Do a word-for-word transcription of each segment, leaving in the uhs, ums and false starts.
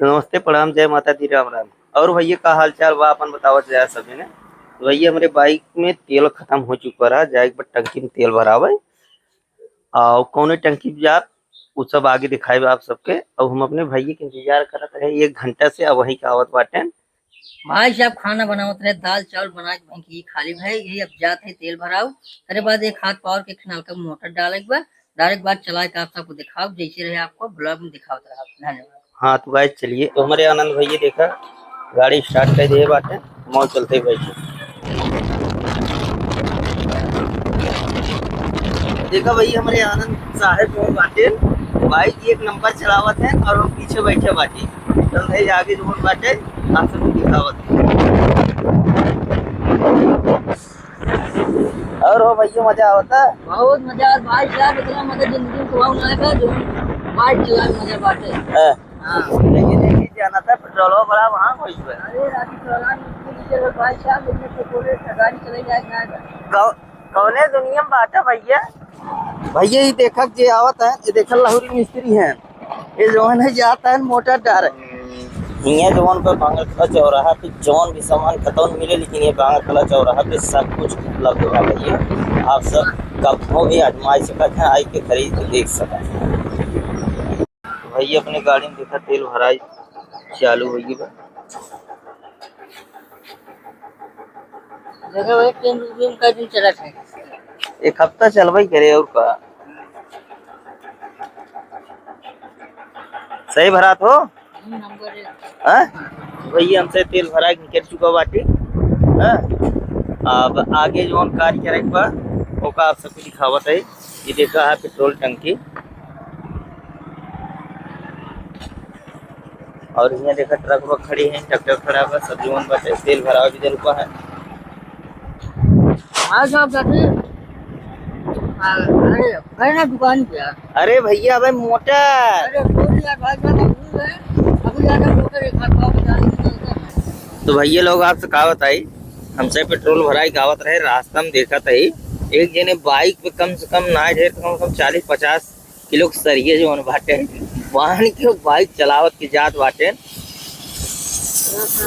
नमस्ते, प्रणाम, जय माता दी, राम राम। और भैया, का हाल चाल बा? अपन बतावत जाए सभी ने। तो भैया, हमरे बाइक में तेल खतम हो चुका रहा, जाए एक बार टंकी में तेल भरावे। और कौने टंकी पे जात, उ सब आगे दिखाए आप सबके। और हम अपने भैया के इंतजार करत रहे एक घंटा से, अब वहीं के आवत बाटे। भाई साहब खाना बनावत रहे, दाल चावल बना के वहीं की खाली भाई, यही अब जात है तेल भराऊ। अरे बाद एक हाथ पावर के नलका में मोटर डाले के बाद, डायरेक्ट बात चलाए के आप सबको दिखाओ, जैसे रहे आपको ब्लॉग में दिखावत रहा। धन्यवाद। हाँ, तो गाइस, चलिए, तो हमरे आनंद भैया देखा, गाड़ी स्टार्ट कर दिए बाटे, मौज चलते भाई। देखा भाई, हमरे आनंद साहब जो बाटे, बाइक एक नंबर चलावत है और हम पीछे बैठे बाटे। चल भाई, आगे जो बाटे, आप सबको दिखावत है। और हो भैया, मजा आवता? बहुत मजा आवत भाई साहब, इतना मजा जिंदगी में कबहू ना आएगा, जो बाइक चलावे में मजा बाटे। हाँ। हाँ। देखिए, देखिए, जाना था, पेट्रोल बड़ा महंग हो गया। अरे, रात पेट्रोल में भाई साहब, इतने पेट्रोल से गाड़ी चलाई जाए ना। कौ-, कौने दुनिया में बाटे भैया? भैया, ये देखक जे आवत है, ये देखल लाहुरी मिस्त्री हैं। ये जौन है जाता है मोटर डारे। हियाँ जौन पे बांगरकला चौराहा पे जौन भी सामान खतौन मिले, लेकिन ये बांगरकला चौराहा पे सब कुछ उपलब्ध बा भैया। आप सब कबहूँ भी आजमाई सकत हैं, आई के खरीद के देख सकत हैं। भैया अपने गाड़ी में देखा तेल भराई चालू होइए बा। देखो भाई, तीन रुपये में का दिन चलत है। एक हफ्ता चलबई करे और का। सही भरात हो? हम्म, नंबर एक। हाँ? भैया हमसे तेल भरा के निकल चुका बाटी। हाँ? अब आगे जौन कार्य करे के बा, ओका आप सबके दिखावत है। ये देखा है पेट्रोल टंकी। और यहाँ देखा ट्रक वक खड़ी है, ट्रैक्टर खड़ा बा, सब जौन बाटे तेल भरावे के रुका है। हाँ साहब, जाते हैं। आ, अरे, गए ना दुकान पे यार। अरे भैया, अबे मोटर। अरे, बोल यार, भाई साहब, भूल गए। अभी जाकर मोटर एक हाथ पाँव में डाल के चलते हैं। तो भैया लोग, आपसे का बताई, हमसे पेट्रोल भराई गावत रहे, रास्ता में देखत है, एक जने बाइक पे कम से कम ना ढेर, कम से कम चालीस पचास किलो के सरिये जौन बाटे, बांध के बाइक चलावत के जात बाटे।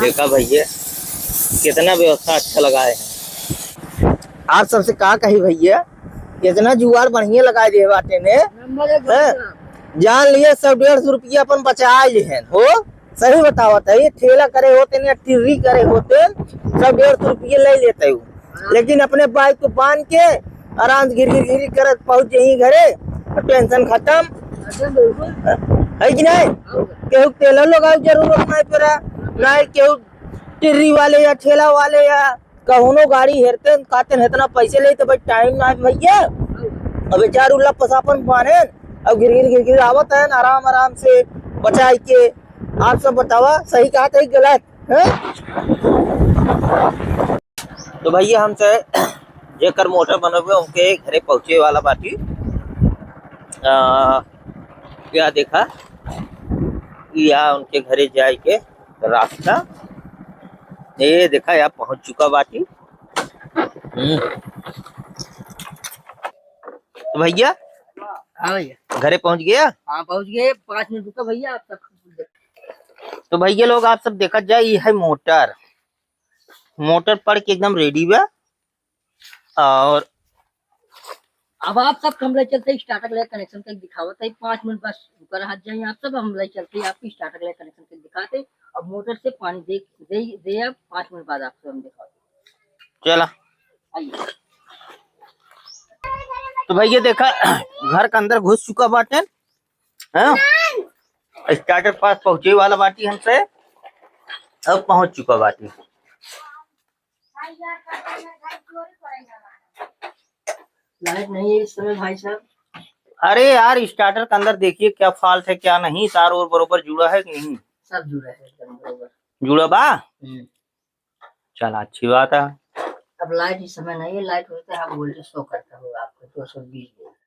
देखा भैया, कितना व्यवस्था अच्छा लगाए हैं। आप सबसे का कही भैया, इतना जुगाड़ बढ़िया लगाए दे बाटे ने। नंबर एक हैं? बढ़िया। जान लिए, सौ डेढ़ सौ रुपया अपन बचाए ले हैं हो। सही बतावत है, ये ठेला करे होते या टिर्री करे होते, सौ डेढ़ सौ रुपये ले लेते हो, लेकिन अपने बाइक को बांध के आराम से घिर घिर घिर करत पहुंच जाई घरे और टेंशन खत्म। एकदम बिल्कुल। है कि नहीं? हाँ। केहू के तेल लगावे जरूरत नहीं पड़ा, ना ही केहू टिर्री वाले या ठेला वाले या कौनो गाड़ी हेरते, कहते हैं, "इतना पैसे ले तो भाई टाइम ना है भैया।" अब बेचारू लप सापन बांधे, अब गिर गिर गिर गिर आवत है, आराम आराम से बचाई के। आप सब बतावा, सही कहा था कि गलत, हैं? तो भैया, हमसे जेकर मोटर बनोगे, उनके घरे पहुँचे वाला बाटी। आ, या देखा, या उनके घरे जाए के रास्ता, ये देखा, या पहुँच चुका बाटी। हम्म। तो भैया, हाँ भैया। घरे पहुँच गया? हाँ, पहुँच गए। पाँच मिनट रुका भैया, आप तक। तो भैया लोग, आप सब देखत जा, ये है मोटर, मोटर पड़ के एकदम रेडी बा। और अब आप सब हम ले चलते स्टार्टर ले कनेक्शन तक दिखावत है, पाँच मिनट बस रुका रहा जाए आप सब, हम ले चलते आपकी स्टार्टर ले कनेक्शन तक दिखाते। अब मोटर से पानी दे, दे, दे अब पाँच मिनट बाद आपको हम दिखाते। चला। आइए। तो भैया देखा, घर के अंदर घुस चुका बाटे, हैं? स्टार्टर पास पहुँचे वाला बाटी हमसे, अब पहुँच चुका बाटी। लाइट नहीं है इस समय भाई साहब। अरे यार, स्टार्टर के अंदर देखिए क्या फॉल्ट है, क्या नहीं, तार और बरोबर जुड़ा है कि नहीं? सब जुड़ा है एकदम बरोबर। जुड़ा बा? हम्म। चला, अच्छी बात है। अब लाइट इस समय नहीं है, लाइट होता है, आप वोल्टेज शो करता होगा आपको दो सौ बीस।